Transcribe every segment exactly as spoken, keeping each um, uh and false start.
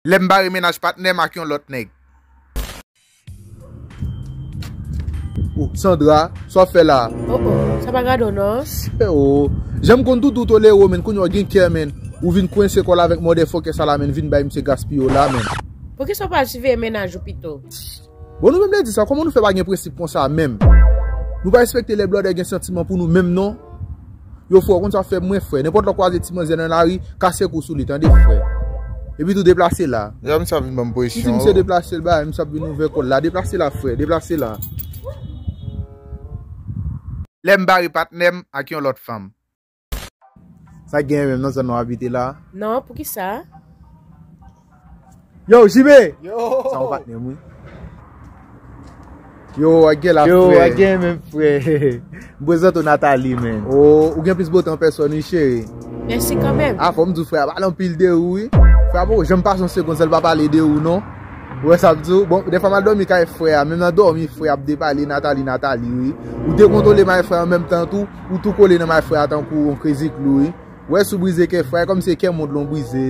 Lè m bare mennaj patnè m ak yon lòt nèg. Oh, Sandra, sa w ap fè la? Oh, oh, sa pa gade w non. Freo, jan m konn tou tou tolere w, men kounye a w gen kè, men. Ou vin kwense kò l avèk motherfucker sa la, men, vin bay misye gaspiye w la, men. Poukisa w pa al siveye mennaj ou pito? Bon, nou menm lè di sa, kòman nou fè pa gen prensip konsa menm? Nou pa respekte lè blòdè gen santiman pou nou menm non. Yo frè, ou konn sa fè mwen frè. Nenpòt lè w kwaze ti manzè nan lari, kase kou sou li, tande frè. Epi tou deplase la. Jan misye ap vin ban m presyon. Si misye deplase l ba, misye ap vin ouvè kò l la. Deplase la frè, deplase la. Lè m bare patnè m ak yon lòt fanm. Sa gen menm nan zòn nou abite la? Non, poukisa? Yo, J B! Yo! Sa yon patnè m, wi. Yo, w gen la, frè. Yo, w gen menm, frè. M prezante w Nathalie, men. Oh, ou gen plis bote an pèsòn, wi, cheri. Mèsi kanmenm. Ah, fò m di w, frè, a pale anpil de ou, wi. Frè, pa janm pase yon segonn san l pa pale de ou, non. Ou wè sa m di w? Bon, dèfwa m al dòmi kay frè a, menm nan dòmi, frè ap depale Nathalie, Nathalie, wi. Ou dekontwole may frè an menm tan tou, ou tou kole nan may frè a tankou yon crazy clown, wi. Ou wè si w brize kè frè a, e kòmsi e kè mond lan w brize.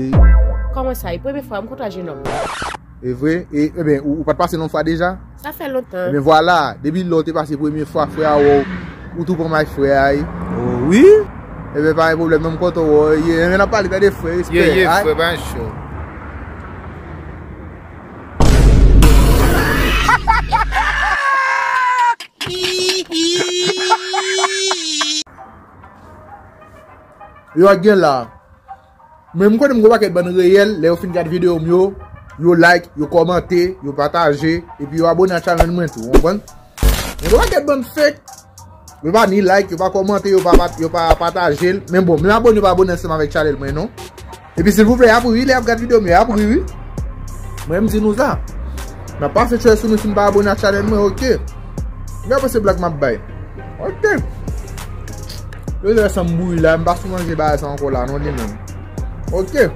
Kòman sa? E premye fwa m kontre ak jenòm nan. E vre? E, ebyen, ou, ou pa t pase l yon fwa deja? Sa fè lontan. Ebyen, vwala, depi lè w te pase premye fwa, frè a wè w, ou tou pran may frè a, wi. Oh, wi? Ebyen, pa gen pwoblèm, non, m kontan wè w, ye, ebyen, n ap pale, tande frè, respè, ye, ye, frè, pa gen cho. Yo ak gen la. Men m konnen m gon pakèt bann reyèl, lè yo fin gad videyo m yo, yo like, yo kòmante, yo pataje, epi yo abone ak chanèl mwen tou, w konprann? Men gon pakèt bann fake, yo pa ni like, yo pa kòmante, yo pa pat-, yo pa pataje l. Men bon, menm abone yo pa abone ansanm avèk chanèl mwen non. Epi silvouplè, y ap ri wi, lè y ap gad videyo m yo, y ap ri wi. Mwen m di nou sa. N ap pase chè sou nou si n pa abone ak chanèl mwen, oke. N ap panse blag m ap bay. Oke. Yo lè sa m bouyi la, m pa sou manje bagay sa ankò la, non, li menm. Oke.